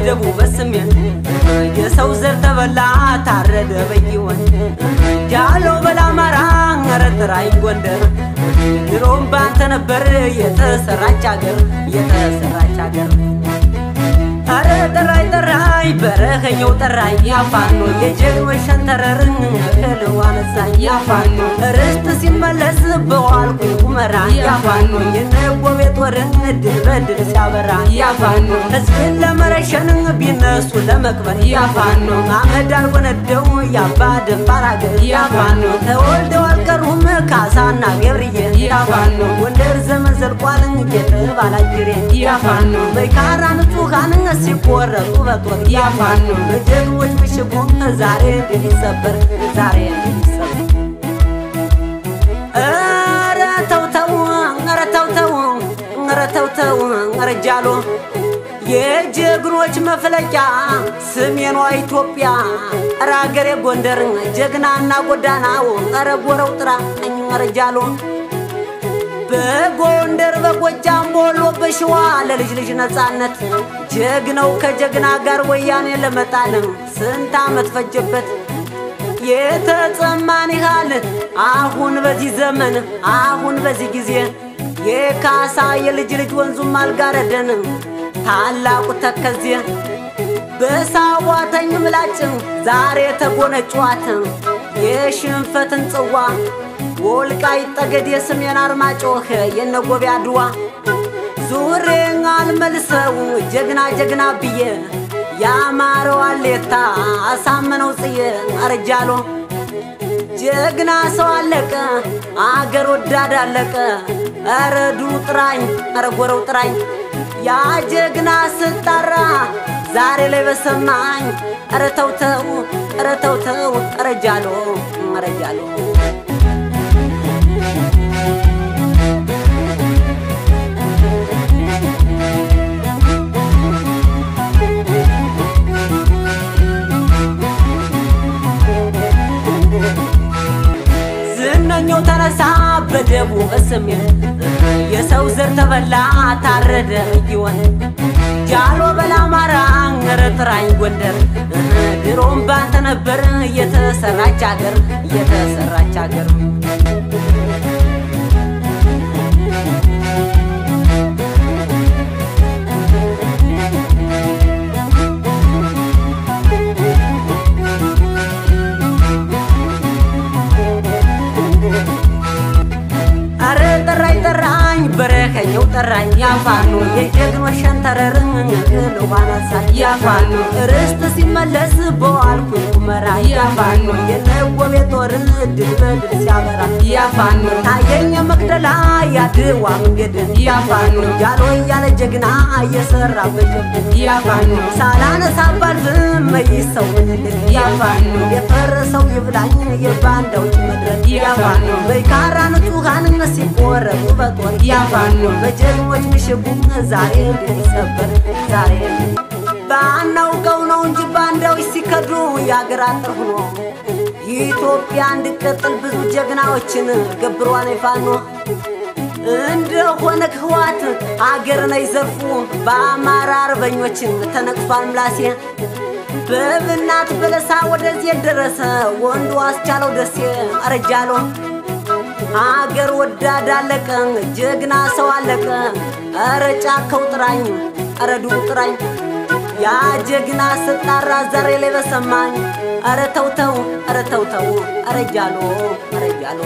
በደቡብ በሰሜን የሰው ዘር ተበላ ታረደ በጊዮን ጃሎ በላማራ ኧረ ጥራኝ ጎንደር ድሮም ባንተ ነበር የተሰራች አገር የተሰራች አገር አረ ጠራኝ ጠራኝ በረኸኛው ጠራኝ ያፋኖ የጀግኖች ሸንተረርን እህል አነሳኝ ያፋኖ ርስት ሲመለስ በዋልኩኝ ሁመራ ያፋኖ የነጎቤ ጦርን ድል በድል ሲያበራ ያፋኖ ህዝብን ለመረሸን ቢነሱ ለመቅበር ያፋኖ አመድ አልጎነደው ያባ ደፋር አገር ያፋኖ ተወልደው አልቀሩም ካሳና ገብርዬ ያፋኖ ጎንደር ዘመን ዘልቋል የተባለ አጅሬ ያፋኖ በካራ ንጹሃን ሲቆረጡ በጦር ያፋኖ በጀግኖች ምሽጉ ዛሬ እንዲሰበር ዛሬ እንዲሰበር ኧረ ተው ተው ኧረ ተው ተው ኧረ ተው ተው ኧረ ጃሎ የጀግኖች መፍለቂያ ሰሜኗ ኢትዮጵያ ኧረ አገሬ ጎንደር ጀግናና ጎዳናው ኧረ ጎረው ጥራኝ ኧረ ጃሎ በጎንደር በጎጃም በወሎ በሸዋ ለልጅ ልጅ ነፃነት ጀግናው ከጀግና ጋር ወያኔ ለመጣል ስንት ዓመት ፈጀበት የተጸማን ያህል አሁን በዚህ ዘመን አሁን በዚህ ጊዜ የካሳ የልጅ ልጅ ወንዙም አልጋረደን ታላቁ ተከዜ በሳዋተኝ ምላጭ ዛሬ ተጎነጯት የሽንፈትን ጽዋ ወልቃይት ጠገዴ ሰሜን አርማጭሆ የነጎቤ አድዋ ዙሬን አልመልሰው ጀግና ጀግና ብዬ ያማረው አሌታ አሳመነው ጽዬ አረጃሎ ጀግና ሰው አለቀ አገር ወዳድ አለቀ ኧረ ዱሩ ጥራኝ ኧረ ጎረው ጥራኝ ያ ጀግና ስጣራ ዛሬ ላይ በሰማኝ ኧረ ተው ተው ኧረ ተው ተው ኧረ ጃሎ ኧረ ጃሎ ዝነኛው ተነሳ በደቡብ በሰሜን የሰው ዘር ተበላ ታረደ በጊዮን ጃሎ በላማራ ኧረ ጥራኝ ጎንደር ድሮም ባንተ ነበር የተሰራች አገር የተሰራች አገር አረ ጠራኝ ጠራኝ በረኸኛው ጠራኝ ያፋኖ የጀግኖች ሸንተረርን እህል አነሳኝ ያፋኖ ርስት ሲመለስ በዋልኩኝ ሁመራ ያፋኖ የነጎቤ ጦርን ድል በድል ሲያበራ ያፋኖ ታየኝ መቅደላ ያድዋ መንገድ ያፋኖ ጃሎ እያለ ጀግና እየሰራ በጀብ ያፋኖ ሳላነሳ ባልፍም መይሰው ምኒልክ ያፋኖ የፈረሰው ይብላኝ የባንዳዎች መድረክ ያፋኖ በይካራ ንጹሃን ሲቆረጡ በጦር ያፋኖ በጀግኖች ምሽጉ ዛሬ እንዲሰበር ዛሬ ባናውቀው ነው እንጂ ባንዳዎች ሲከዱ የአገር አጥር ሆኖ ኢትዮጵያ እንድትቀጥል ብዙ ጀግናዎችን ገብሯን ፋኖ እንደሆነ ህዋት አገርን አይዘርፉ በአማራ አርበኞችን ተነቅሷል ምላሴ በብናት በለሳ ወደዚህ ደረሰ ወንዱ አስቻለው ደሴ አረጃሎ አገር ወዳድ አለቀ ጀግና ሰው አለቀ ኧረ ጫካው ጥራኝ ኧረ ዱሩ ጥራኝ ያ ጀግና ስጣራ ዛሬ ላይ በሰማኝ ኧረ ተው ተው ኧረ ተው ተው ኧረ ጃሎ ኧረ ጃሎ።